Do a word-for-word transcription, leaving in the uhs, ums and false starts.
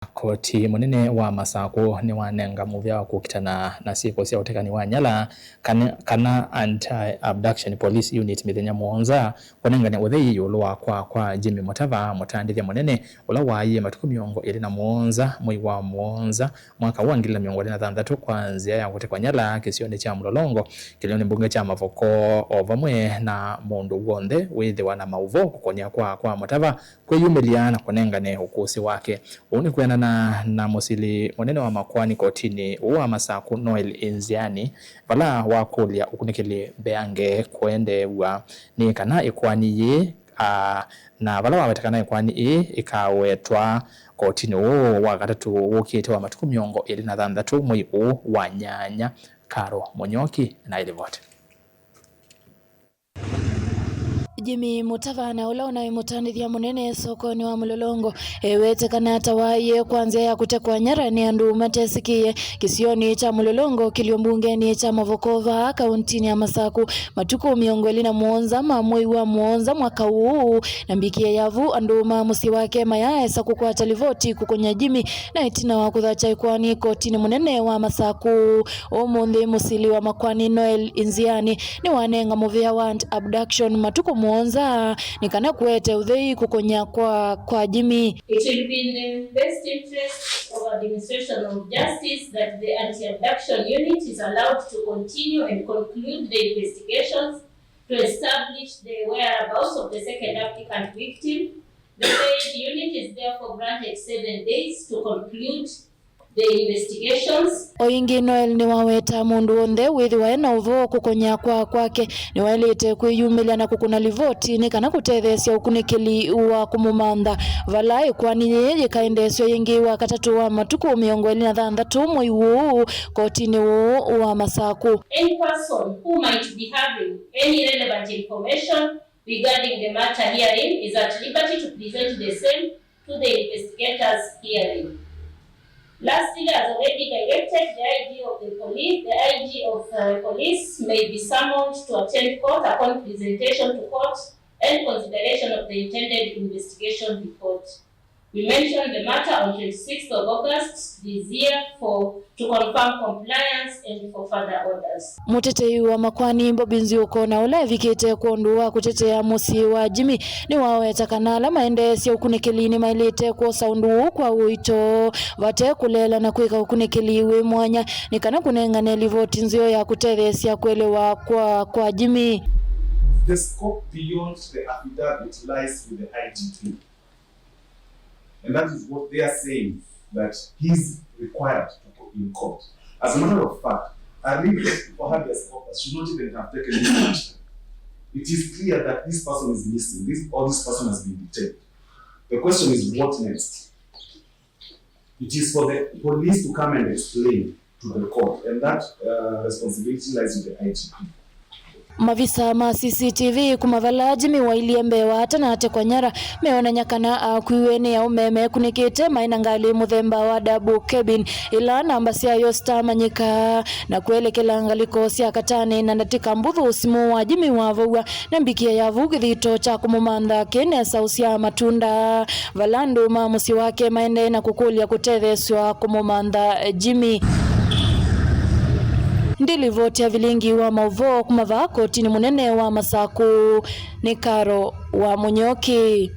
Koti mũnene wa Masakũ nĩwanenga mũvea wa kũkitana na syĩko sya ũtekani wa nyala kana, kana Anti-Abduction Police Unit mĩthenya mũonza kũnengane ũthei ĩũlũ wa kwaa kwa Jimmy Mũtava, mũtandĩthya mũnene, ũla waaie matukũ mĩongo ĩlĩ na mũonza mwei wa mũonza mwaka wa ngili na mĩongo ĩlĩ na thanthatũ kwa nzĩa ya kũtekwa nyala kĩsionĩ kya Mlolongo, kĩlĩonĩ mbunge kya Mavoko, o vamwe na mũndũ w'onthe wĩthĩwa na maũvoo kũkonya kwaa kwa Mũtava, kwĩyumĩlya na kũnengane ũkũsĩ wake. Ũu nĩ kwĩanana na mũsili mũnene wa makoani kotinĩ ũũ wa Masakũ, Noel Inziani, vala wakũlya ũkunĩkĩli mbeange kũendeew'a nĩ kana ĩkoani yĩĩ, a, na vala waweta kana ĩkoani ĩĩ ĩkawetwa kotinĩ ũũ wa katatũ wũkĩte wa matukũ mĩongo ĩlĩ na thanthatũ mwei ũũ wa nyanya. Karo Mũnyoki na ĩlivoti. Jimmy Mũtava, na ũla ũnaĩ mũtandĩthya mũnene sokonĩ wa Mũlolongo, ewete kana ta waaie kwa nzĩa ya kũtekwa nyara nĩ andũ matesĩkĩe kĩsionĩ kya Mũlolongo, kĩlio mbungenĩ kya Mavoko vaa kauntinĩ ya Masakũ, matukũ mĩongo ĩlĩ na mũonza ma mwei wa mũonza mwaka ũũ, na mbikĩa yavu andũ ma mũsyĩ wake mayaaesa kũkwata livoti kũkonya Jimmy, na ĩtina wa kũthakya ĩkoani kotinĩ mũnene wa Masakũ. Ũmũnthĩ mũsili wa makoani Noel Inziani nĩwanenga mũvea wa Anti-Abduction matukũ mũonza nĩ kana kũete ũthei kũkonya kwa, kwa Jimmy. It will be in the best interest of administration of justice that the Anti-Abduction Unit is allowed to continue and conclude the investigations to establish the whereabouts of the second applicant victim. The said unit is therefore granted seven days to conclude the investigations. O ĩngĩ, Noel nĩwaweta mũndũ w'onthe wĩthĩwa e na ũvoo kũkonya kwaa kwake nĩwaĩlĩte kwĩyumĩlya na kũkũna livoti nĩ kana kũtetheesya ũkunĩkĩli wa kũmũmantha, vala ĩkoani yĩĩ yĩkaendeesw'a ĩngĩ wa katatũ wa matukũ mĩongo ĩlĩ na thanthatũ mwei ũũ kotinĩ ũũ wa Masakũ. Any person who might be having any relevant information regarding the matter herein is at liberty to present the same to the investigators herein. Lastly, as already directed, the I G of the police, the I G of, uh, police may be summoned to attend court upon presentation to court and consideration of the intended investigation report. We mentioned the matter on twenty-sixth of August this year for, to confirm compliance and for further orders. Mũtetei wa makoani Bobby Nziuko, na ũla evikĩte kwondũ wa kũtetea mũsyĩ wa Jimmy, nĩwaweta kana ala maendeesya ũkunĩkĩli nĩmaĩlĩte kwosa ũndũ ũũ kwa ũito vate kũleela na kwĩka ũkunĩkĩli wĩ mwanya nĩ kana kũnengane livoti nzeo ya kũtetheesya kũelewa kwa, kwa Jimmy. The scope beyond the affidavit lies with the I G P. And that is what they are saying, that he's required to go in court. As a matter of fact, a request for habeas corpus should not even have taken this much time. It is clear that this person is missing, this, or this person has been detained. The question is, what next? It is for the police to come and explain to the court, and that, uh, responsibility lies with the I G P. Mavisa ma C C T V kuma vala Jimmy wailyĩ mbee wa atanatekwa nyara meonany'a kana akuiwe nĩ aũme mekunĩkĩte maĩ na ngalĩ mũthemba wa double cabin, ĩla namba syayo sitamanyĩka, na kwelekela ngalĩko sya Katani na ndatĩka mbũthũ simũ wa Jimmy wavow'a na mbikie ya vu kĩthito kya kũmũmantha kĩnesa ũsyaa matunda. Vala andũ ma mũsyĩ wake maendee na kũkũlya kũtetheesw'a kũmũmantha Jimmy. Ndilivoti ya vilingi wa maũvoo kuma vaa kotinĩ mũnene wa Masakũ nĩ Karo wa Mũnyoki.